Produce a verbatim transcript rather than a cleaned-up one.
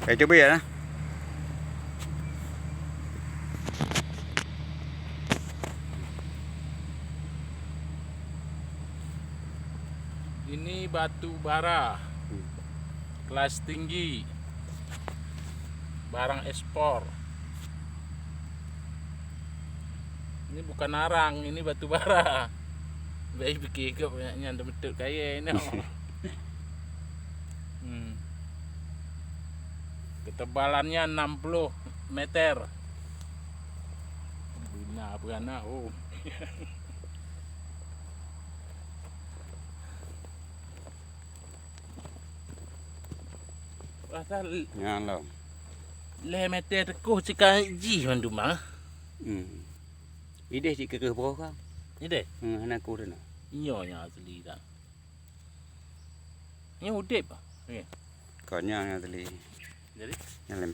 Kayu cabai ya? Ini batu bara. Hmm. Kelas tinggi. Barang ekspor. Ini bukan arang, ini batu bara. Baik pikir ke nyan teumeuteuet kayèe nyoe. Hmm. Ketebalannya enam puluh meter. Bina beuana, oh. Rasa l- Nyan lom. Lhèe meter teukoh sika jih mandum ah. Hmm. Ideh cit keu broh ka. Ideh? Hmm, hana ku dah. Nyoe nyang asli dah. Nyoe udép ah. Okey. Kon nyan nyang asli. Jadi? Nyang lem.